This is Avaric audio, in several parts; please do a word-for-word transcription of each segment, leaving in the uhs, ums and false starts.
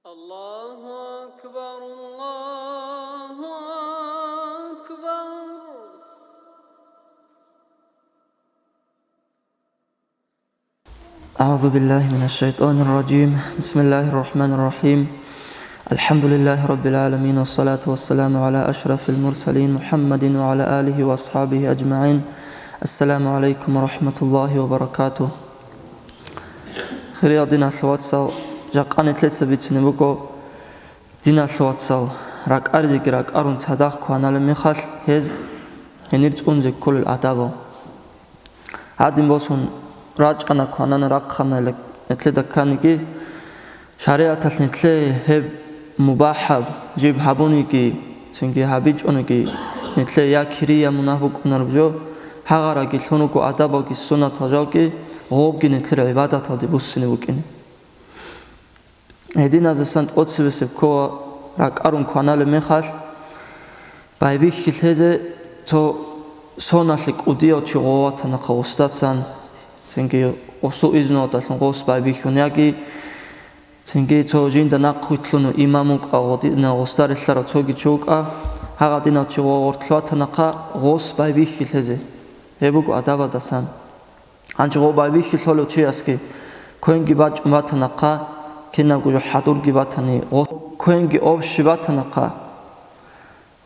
الله أكبر، الله أكبر. أعوذ بالله من الشيطان الرجيم. بسم الله الرحمن الرحيم. الحمد لله رب العالمين، والصلاة والسلام على أشرف المرسلين محمد وعلى آله وأصحابه أجمعين. السلام عليكم ورحمة الله وبركاته. Хириял диналъул вацал, жакъа нилъеца бицунеб буго, диналъул вацал, ракӀаризеги ракӀарун цадахъ кваналеб мехалъ, гьез гьенир цӀунзе кколел адабал. Гьадин босун рачӀана, кванана, рахъана нилъеда кканиги, шаригӀаталъ нилъее гьеб мубахӀаб, жиб гьабуниги, цинги гьабичӀониги, нилъее я кири, я мунагь букӀунареб жо, гьагъараги лъун руго адабалги суннатал жалги, гъобги нилъер гӀибадаталде буссине букӀине. Гьединазасан тӀоцебесеб ккола ракӀарун кваналеб мехалъ, байбихьи лъезе цо соналъе кӀудияв чи гъов ватанахъа гъосдасан, цинги гъосул изнуялдалъун гъос байбихьун, яги цинги цо жинда нахъвилълъун имам вукӀа, гъодинав гъосда релълъарав цоги чи вукӀа, гьагъадинав чи гъов гъоркьлъ ватанахъа гъос байбихьи лъезе. Гьеб буго адабалдасан. Гьанже гъов байбихьи лъолев чиясги квенги бачӀун батанахъа, кинабго жо хӀадурги батани, гъо-, квенги общий батанахъа,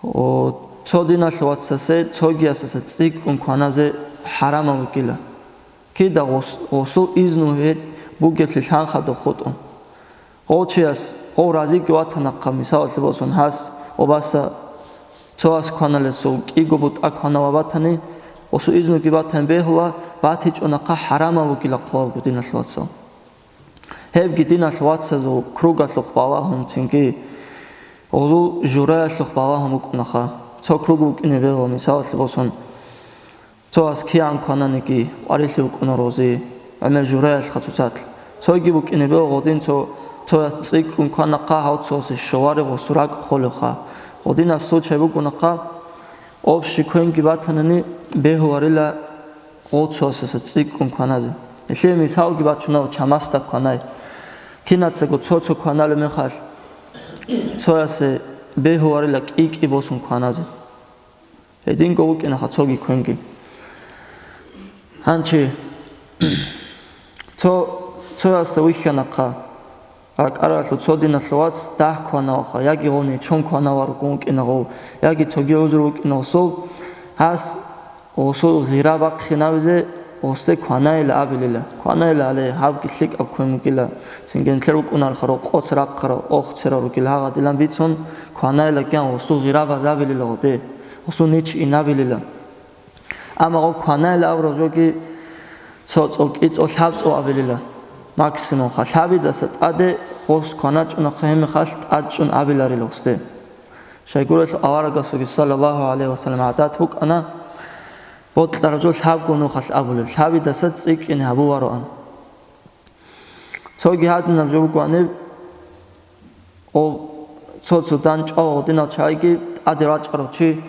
о, цо диналъ вацасе цогиясаса цӀикӀкӀун кваназе хӀарамал вукӀила. Кида гъос-, гъосул изну гьеб бугеблъи лъанхъадал хутӀун. Гъов чияс гъов разиги ватанахъа, мисалалъе босун, гьас обаса цояс кваналесул кӀиго бутӀа кванав батани, гъосул изнуги батани бегьула, батичӀонахъа хӀарамал вукӀила хъвалго диналъ вацал. Гьебги диналъ вацазул кругалъухъ балагьун, цинги гъозул жураялъухъ балагьун букӀунаха. Цо круг букӀине бегьула, мисалалъе босун, цояс кигӀан квананиги, къварилъи букӀуна гъози, гӀемер жураялъха цоцалъ. Цоги букӀине бегьула гъодин цо, цояс цӀикӀкӀун кванахъа, гьав цоясе щолареб гъосул ракӀ холевха. Гъодинаб случай букӀунахъа, общий квенги батанани, бегьуларила гъов цоясаса цӀикӀкӀун кваназе. Гьелъие мисалги бачунав чамасда кванай. Кинацаго цо-цо кваналеб мехалъ, цоясе бегьуларила кӀи-кӀи босун кваназе. Гьединго вукӀинаха цоги квенги. Гьанчи цо, цоясда вихьанахъа, ракӀаралъув цо диналъул вац дагь кванаваха, яги гъов нечон кванаваргун вукӀина гъов, яги цоги гӀузру вукӀина гъосул, гьас гъосул гъира бахъинавизе гъосде кванайила абилила. Кванайила гьале, гьабги лъикӀаб квен вукӀила, цинги нилъер вукӀунарха рокъоца рахъарал охцерал ругел гьагъадилан бицун, кванайила киян гъосул гъира базабилила гъоде, гъосул нич инабилила. Амма гъоб кванайила абураб жоги цо цӀолкӀи, цо лъабцӀул абилила, максимумха. Лъабидаса тӀаде гъос кваначӀунахъа, гьебмехалъ тӀадчӀун абиларила гъосде. Щайгурелъул аварагасулги, саллаллагьу гӀалайгьи вассалам, гӀадат букӀана, бокьараб жо лъабго нухалъ абулеб, лъабидаса цӀикӀкӀине гьабувароан. Цоги гьадинаб жо буго гьаниб, гъо-, цо-цо дандчӀвал гъодинал чагӀиги тӀаде рачӀарав чи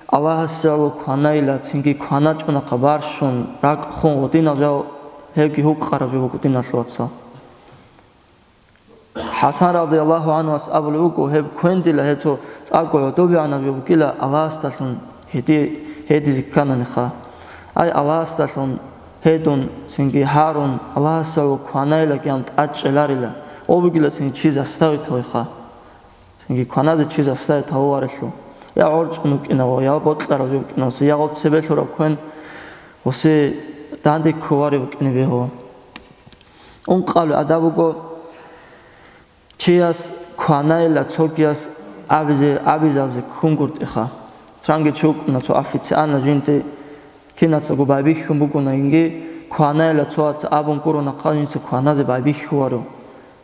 Аллагьасе гӀоло кванайила, цинги кваначӀунахъа барщун, ракӀ хун гъодинал жал, гьебги гьукъараб жо буго, диналъул вацал. ХӀасан радияллагьу гӀанхуас абулеб буго, гьеб квендила, гьеб цо цӀакъго гӀодобегӀанаб жо бугила Аллагьасдалъун гьеди-, гьедизе ккананиха. Ай, Аллагьасдалъун гьедун, цинги гьарун, Аллагьасе гӀоло кванайила киян тӀадчӀеларила, гъо бугила цинги чи заставить гьавиха. Цинги кваназе чи заставить гьавуварелъул. Я гӀорцӀун вукӀинаго, я бокьарав жо букӀинаго, я гъо цебе лъураб квен гъосе данде кколарев букӀине бегьула. Ункъабилеб адаб буго, чияс кванайила цогияс абизе, абизабизе ккунгутӀиха. Цоянги чи вукӀуна цо официально жинде кинацаго байбихьун бугонаинги, кванайила цояца абун гуронахъа жинца кваназе байбихьуларо.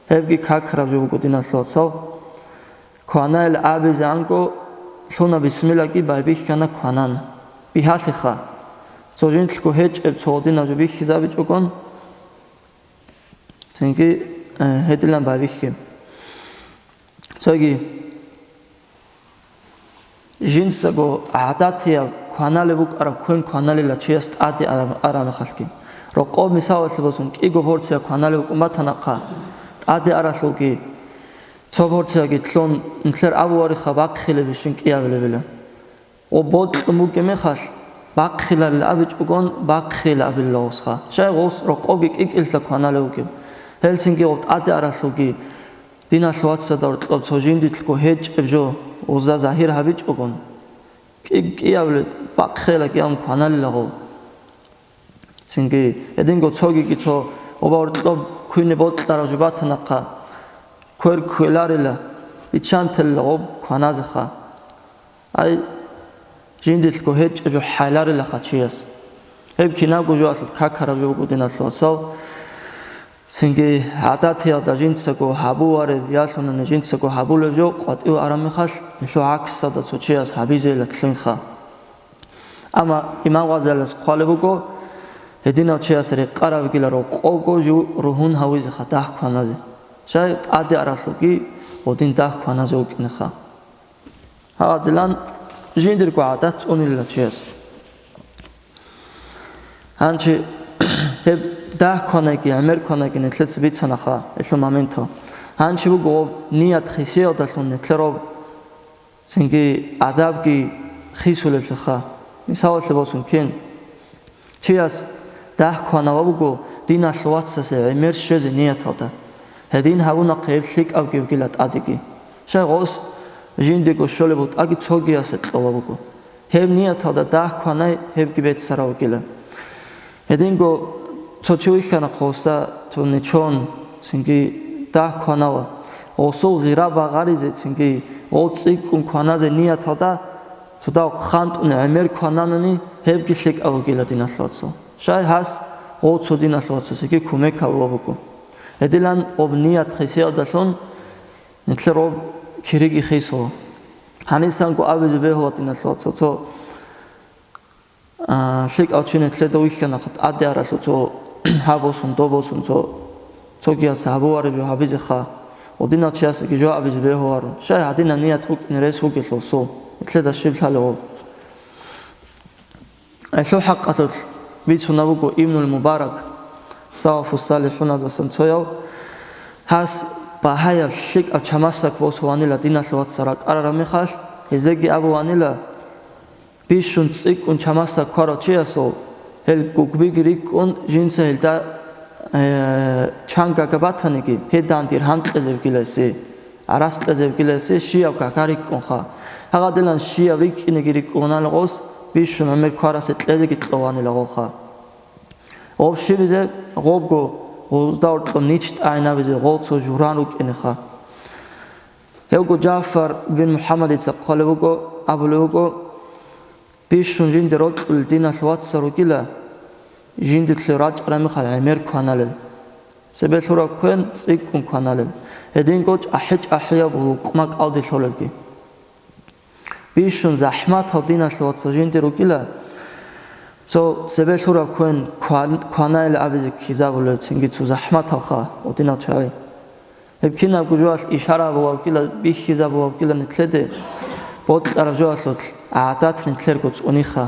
Гьебги какараб жо буго, диналъул вацал. Кванайила абизегӀанго лъуна бисмиллаги, байбихьана, кванана. Бигьалъиха. Цо жинцаго гьечӀеб цо гъодинаб жо бихьизабичӀогон, цинги, э, гьедилан байбихьи. Цоги жинцаго гӀадатияб кваналеб букӀараб квен кваналила чияс тӀаде араб-, арамахалъги. Рокъоб, мисалалъе босун, кӀиго порция кваналеб букӀун батанахъа, тӀаде аралъулги, Цо борцияги лъун, нилъер абувариха бахъилебищин кӀиабилебила. Гъо бокьун бугеб мехалъ, бахъиларил абичӀогон, бахъила абилла гъосха. Щай гъос рокъоги кӀикӀилъа кваналев вугеб? Гьелцинги гъоб тӀаде аралъуги, диналъ вацада гьоркьоб цо жиндилъго гьечӀеб жо, гъозда загьир гьабичӀогон, кӀи-, кӀиабилеб бахъила кӀиабун кваналила гъов. Цинги, гьединго цогиги цо оба гьоркьоб квине бокьарав жо батанахъа, квер кквеларила, биччан телила гъоб кваназеха. Ай, жиндилъго гьечӀеб жо хӀайларилаха чияс. Гьеб кинабго жоялъул какараб жо буго, диналъул вацал. Цинги гӀадатиялда жинцаго гьабувареб, ялъунани жинцаго гьабулеб жо къватӀив араб мехалъ, гьелъул гӀаксалда цо чияс гьабизейила лъимха. Амма Имам Гъазалияс хъвалеб буго, гьединав чияс рекъарабгила рокъого жо ругьун гьавизеха дагь кваназе. Щай тӀаде аралъуги гъодин дагь кваназе вукӀинеха. Гьадилан жиндирго гӀадат цӀунилила чияс. Гьанчи гьеб дагь кванайги, гӀемер кванайги нилъеца бицанаха гьелъул моментал. Гьанчи буго гъоб ният хисиялдалъун нилъер гъоб цинги адабги хисулеблъиха. Мисалалъе босун кин, чияс дагь кванава буго диналъ вацасе гӀемер щвезе нияталда. Гьедин гьабунахъе гьеб лъикӀабги вугила тӀадеги. Щай гъос жиндиго щолеб бутӀаги цогиясе кьола буго. Гьеб нияталда дагь кванай, гьебги беццарав вугила. Гьединго цо чи вихьана хъоса цо нечон, цинги дагь кванава. Гъосул гъира багъаризе, цинги гъол цӀикӀкӀун кваназе нияталда цо дагь хъантӀун гӀемер квананани, гьебги лъикӀав вугила диналъ вацал. Щай гьас гъол цо диналъ вацасеги кумек гьавула буго. Гьедилан гъоб ният хисиялдалъун нилъер гъоб кириги хисула. Гьанисанго абизе бегьула диналъ вацал цо А, лъикӀав чи нилъеда вихьана, тӀаде аралъув цо гьаб босун, доб босун, цо, цогияс гьабувареб жо гьабизеха, гъодинав чиясеги жо абизе бегьуваро. Щай гьадинаб ният букӀине рес вугелъул сул, нилъеда щиб лъалев гъов? Гьелъул хӀакъалъулъ бицунаб буго Ибнул Мубарак, салафу-салихӀуназасан цояв, гьас багьаяб лъикӀаб чамасдак босуланила диналъул вацал ракӀарараб мехалъ, гьезеги абуланила, Бищун цӀикӀкӀун чамасдак кварав чиясул гьел гугбиги рикӀкӀун, жинца гьелда, э, чан гага батаниги, гьедан диргьам кьезебгиласи, гӀарац кьезебгиласи щияб гага рикӀкӀунха. Гьагъадилан щияб рикӀкӀинеги рикӀкӀунал гъос, бищун гӀемер кварасе кьезеги кьоланила гъоха. Гъоб щибизе гъобго гъозда гьоркьоб нич тӀагӀинабизе гъол цо журан рукӀинеха. Гьевго Жафар бин МухӀаммадица хъвалев вуго, абулев вуго, Бищун жинде рокьулел диналъ вацал ругила, жиндилъе рачӀараб мехалъ гӀемер кваналел. Цебе лъураб квен цӀикӀкӀун кваналел, гьединго чӀахӀи-чӀахӀияб гьулкъма кӀалдилъулелги. Бищун захӀматал диналъ вацал жинде ругила, цо цебе лъураб квен кван-, кванайилан абизе ккезабулел цинги цо захӀматалха, гъодинал чагӀи. Гьеб кинабго жоялъ ишара гьабулеб бугила, бихьизабулеб бугила нилъеде, бокьараб жоялъулъ гӀадат нилъерго цӀуниха.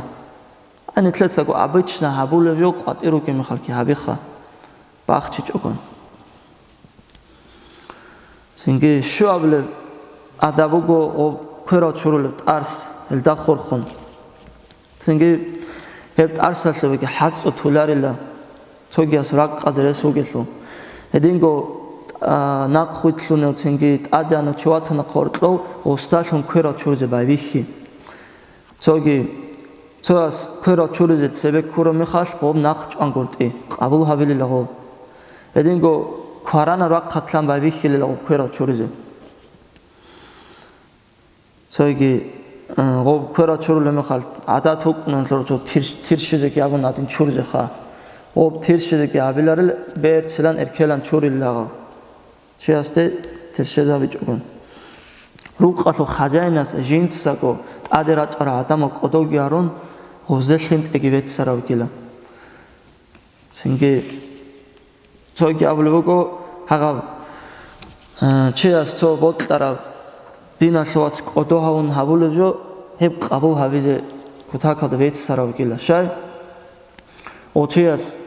А нилъецаго обычно гьабулеб жо къватӀир ругеб мехалъги гьабиха, бахчичӀогон. Цинги щуабилеб адаб буго гъоб кверал чурулеб тӀарс, гьелда хурхун. Цинги гьеб тӀарсалъувеги хӀацӀцӀу туларила, цогияс ракъазе рес вугелъул. Гьединго, а, нахъвилълъунев цинги тӀадегӀанав чи ватана хъоркьов гъосдалъун кверал чуризе байбихьи. Цоги, цояс кверал чуризе цебе ккураб мехалъ гъоб нахъ чӀвангуртӀи, къабул гьабилила гъоб. Гьединго кваранаб рахъалъан байбихьилила гъоб кверал чуризе. Цоги, э, гъоб кверал чурулеб мехалъ, гӀадат букӀунаналъур цо тир-, тирщизеги абун гьадин чуризеха. Гъоб тирщизеги гьабиларил, берцилан эркелан чуриллагъав. Чиясде тирщизабичӀогун. Рукъалъул хазяинас жинцаго тӀаде рачӀарал гӀадамал кӀодовги гьарун, гъозе лъимтӀеги беццаравгила. Цинги цоги абулеб буго, гьагъаб, э, чияс цо бокьараб диналъ вац кӀодо гьавун гьабулеб жо, гьеб къабул гьабизе кутакалда беццаравгила. Щай? Гъо чияс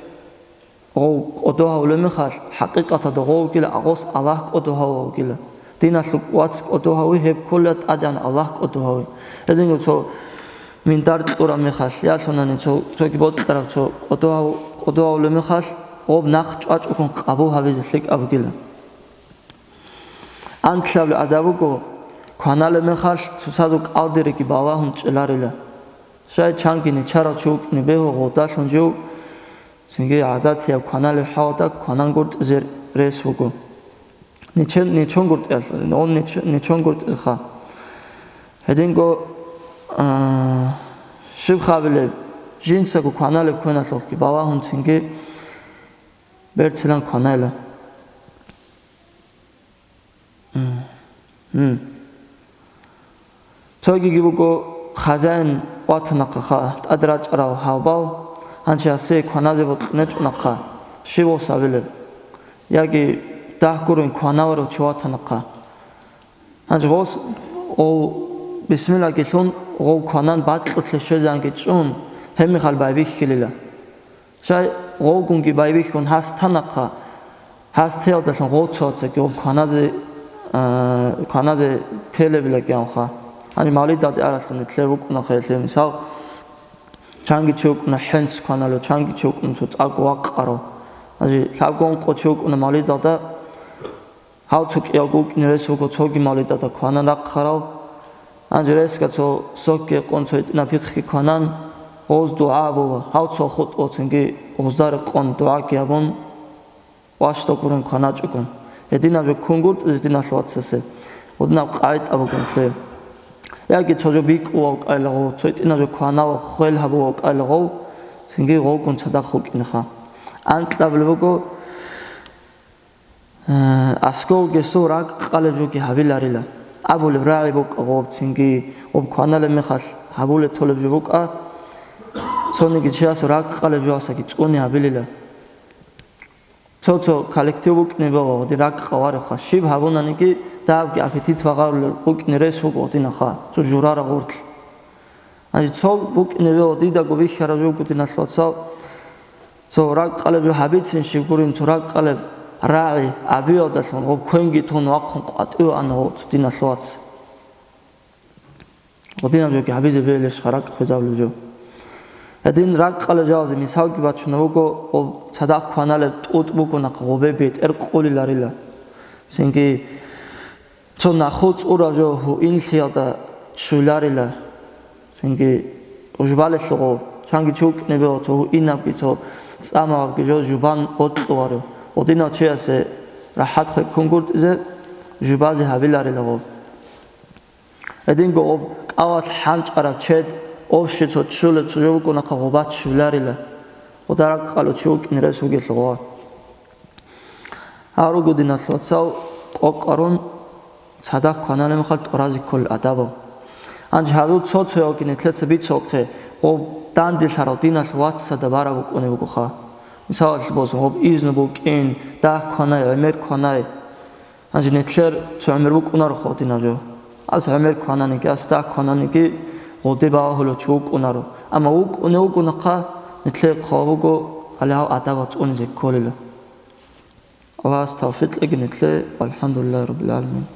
гъов кӀодо гьавулеб мехалъ, хӀакъикъаталда гъов вугила, агъос Аллагь кӀодо гьавав вугила. Диналъул вац кӀодо гьаве, гьеб ккола тӀадегӀан Аллагь кӀодо гьаве. Гьединго цо миндар кьураб мехалъ, ялъунани цо, цоги бокьараб цо кӀодо гьав-, кӀодо гьавулеб мехалъ, гъоб нахъ чӀвачӀого къабул гьабизе лъикӀаб бугила. Анкьабилеб адаб буго, кваналеб мехалъ цоцазул кӀалдиреги балагьун чӀеларила. Щай чанги нечарав чи вукӀине бегьу гъодалъун жив, цинги гӀадатияб кваналеб хӀалда кванан гуртӀизе рес буго. Ничен-, ничон гуртӀиялъ, он нич-, ничон гуртӀиха. Гьединго, а, щиб хабилеб, жинцаго кваналеб квеналъухъги балагьун цинги берцилан кванайла. М. Цогиги буго, хазяин ватанахъа тӀад рачӀарал гьалбал, гьанже гьасие кваназе бокьунечӀунахъа, щив гъос абилеб? Яги дагь гурин кванаварав чи ватанахъа. Гьанже гъос, гъов, бисмиллаги лъун, гъов кванан бакьулъе щвезанги чӀун, гьебмехалъ байбихьилила. Щай гъовгунги байбихьун гьас танахъа, гьас теялдалъун гъов цоцаги гъоб кваназе, а, кваназе телебилаги амха. Гьаниб мавлидалде аралъун нилъер вукӀунаха гьелъе, мисал, чанги чи вукӀуна хӀинц кваналев, чанги чи вукӀуна цо цӀакъ вакъарав. Гьанже лъабго-ункъо чи вукӀуна мавлидалда, гьав цо кӀиявго вукӀине рес вуго цоги мавлидалда кванан рахъарал. Гьанже ресго цо сокги къун цо гьитӀинаб пихъги кванан, гъоз дугӀа була, гьав цо хутӀуцинги гъозда рекъон дугӀаги гьабун, ващдал гурин кваначӀогун. Гьединаб жо ккун гуртӀизе диналъ вацасе, гьудинаб къагӀида бугин лъе. Яги цо жо бикӀував кӀайла гъов, цо гьитӀинаб жо кванав хвел гьабував кӀайла гъов, цинги гъовгун цадахъ вукӀинеха. Анкьабилеб буго, Э, аскӀов гьесул ракӀ къалеб жоги гьабиларила. Абулеб рагӀи букӀа гъоб, цинги гъоб кваналеб мехалъ гьабулеб толеб жо букӀа, цониги чиясул ракӀ къалеб жоасаги цӀуни гьабилила. Цо-цо коллектив букӀине бегьула гъодин ракӀ къаларевха, щиб гьабунаниги дагьабги аппетит багъарулел букӀине рес вуго гъодинаха, цо журара гъорлъ. Гьанже цо букӀине бегьула дидаго бихьараб жо буго, диналъ вацал, цо ракӀ къалеб жо гьабицин щиб гурин, цо ракӀ къалеб рагӀи абиялдалъун гъоб квенги тун вахъун къватӀиве ана гъов цо диналъ вац. Гъодинаб жоги гьабизе бегьилищха ракӀ хвезабулеб жо. Гьедин ракӀ къалеб жоялъе мисалги бачунеб буго, гъоб цадахъ кваналеб тӀутӀ бугонаха, гъобе бетӀер къулиларила. Цинги Цо нахул цӀураб жо гьуинлъиялда ччуларила, цинги жубалелъул гъов, чанги чи вукӀине бегьула цо гьуинабги, цо цӀамабги жо жубан бокьуларо. Гъодинав чиясе рахӀат хвеккун гуртӀизе, жубазе гьабиларила гъов. Гьединго гъоб кӀалалъ хӀанчӀараб чед, общий цо ччулеб цо жо букӀунаха, гъоба ччуларила. Гъода ракӀ къалев чи вукӀине рес вугелъул гъов. Гьал руго, диналъ вацал, къокъ арун, цадахъ кваналеб мехалъ тӀуразе кколел адабал. Гьанже гьазул цо-цоялги нилъеца бицухъе, гъоб данделъарал диналъ вацазда бараб букӀунеб бугоха. Мисалалъе босун, гъоб изну букӀин, дагь кванай, гӀемер кванай. Гьанже нилъер цо гӀемер букӀунарохъо гъодинаб жо. Ас гӀемер квананиги, ас дагь квананиги гъоде балагьулев чи вукӀунаро. Амма вукӀунев вугонаха, нилъее хъван буго, гьале гьал адабал цӀунизе кколила. Аллагьас тавфикъ кьеги нилъее. ВалхӀамдулиллагьи раббил гӀаламин.